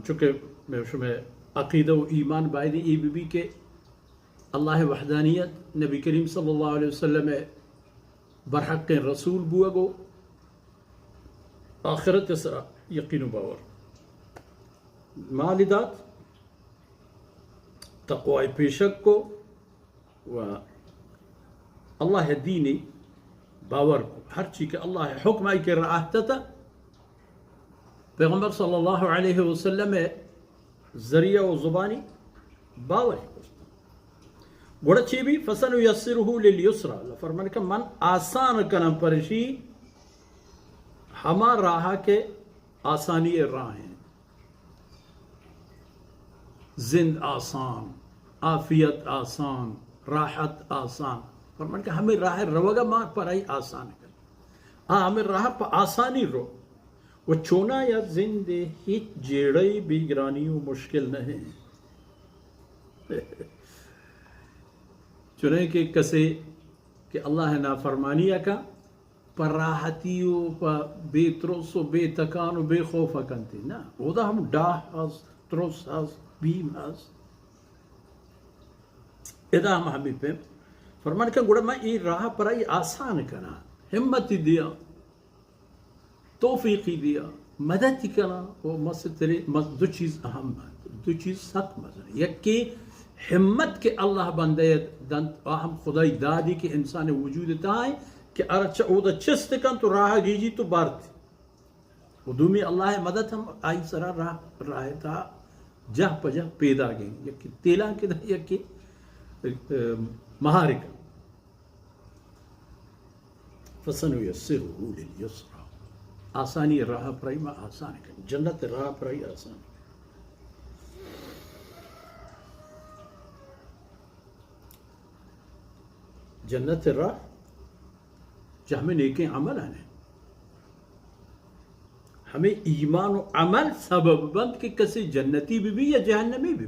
چونکہ شمئے عقیدہ و ایمان باید اے بہ بی کہ اللہ وحدانیت، نبی کریم صلی اللہ علیہ وسلم برحقیں رسول بوگ و آخرت سرا یقین و باور، مال دات، تقوی پیشگ کو و اللہ دینی باور کو، ہرچی کہ اللہ حکم آئی کہ راہ تتا، پیغمبر صلی اللہ علیہ وسلم ذریعہ و زبانی باور کو۔ گڑا چی بی؟ فسنیسرہ للیسری، اللہ فرمان کہ من آسان کنم پرشی ہما راہ کہ آسانی راہ ہیں۔ زند آسان، عافیت آسان، راحت آسان۔ فرمان کہ ہمیں راہ روگا ما پرائی آسان کن۔ آ ہمیں راہ پہ آسانی رو۔ و چونا یا زند ہیچ جیڑے بیگرانی و مشکل نہیں۔ چنانکہ کسے کہ اللہ نافرمانی کا پہ راحتی و پہ بے ترس و بے تکان و بے خوف کنتی۔ نا، اودا ہم ڈاہ ہست، ترس ہست، بیم ہست۔ ادا ہم ہمیں پہ فرمان کن، گڑا من اے راہ پرائی آسان کنا، ہمتی دیا، توفیقی دیا، مددی کنا و مسترے مس-، دو چیز اہم انت، دو چیز سک مزن۔ یکی ہمت کہ اللہ بندے دنت، آ ہم خدائی دادی کہ انسان وجود تہا ہے کہ ارچہ اودا چست کن تو راہ گیجی تو بارت۔ و دومی اللہ مدد ہم آئی سرا راہ، راہ تہا جہ پہ جہ پیدا گئیں۔ یکی تیلان کے دا، یکی، اه، مہارکا۔ فسنیسرہ للیسری۔ آسانی راہ پرائی ما آسان کن۔ جنت راہ پرائی آسان کن۔ جنت راہ چہ ہمیں نیکیں عمل آنے۔ ہمیں ایمان و عمل سبب بند کہ کسی جنتی بہ بی یا جہنمی بہ بی۔